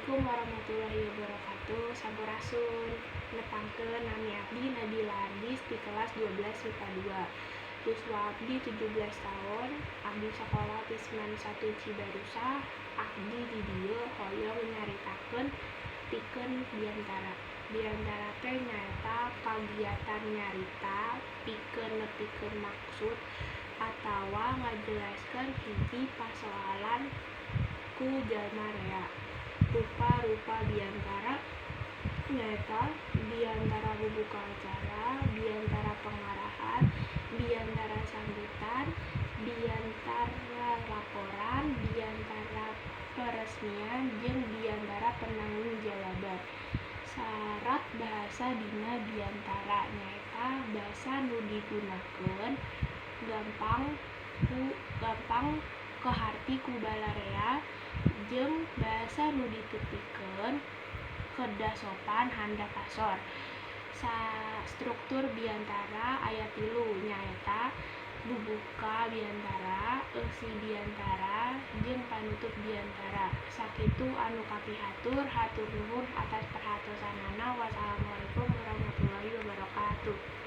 Assalamualaikum warahmatullahi wabarakatuh. Sampurasun. Nepangkeun, nami abdi Nabila Ardis di kelas 12 MIPA 2. Yuswa abdi 17 tahun. Abdi sekolah di SMAN 1 Cibarusah. Abdi di dieu hoyong nyaritakeun pikeun biantara. Biantara teh nyaeta kagiatan nyarita pikeun nepikeun maksud atawa ngajelaskeun hiji pasoalan ku jalma rea. Rupa-rupa biantara nyaeta biantara bubuka acara, biantara pengarahan, biantara sambutan, biantara laporan, biantara peresmian, jeung biantara penanggung-jawaban. Sarat bahasa dina biantara nyaeta basa nu digunakeun gampang kaharti ku balarea jeung basa nu ditepikeun kedah sopan handap asor. Struktur biantara aya tilu, nyaeta bubuka biantara, eusi biantara, jeung panutup biantara. Sakitu anu kapihatur, hatur nuhun atas perhatosanana. Wassalamualaikum warahmatullahi wabarakatuh.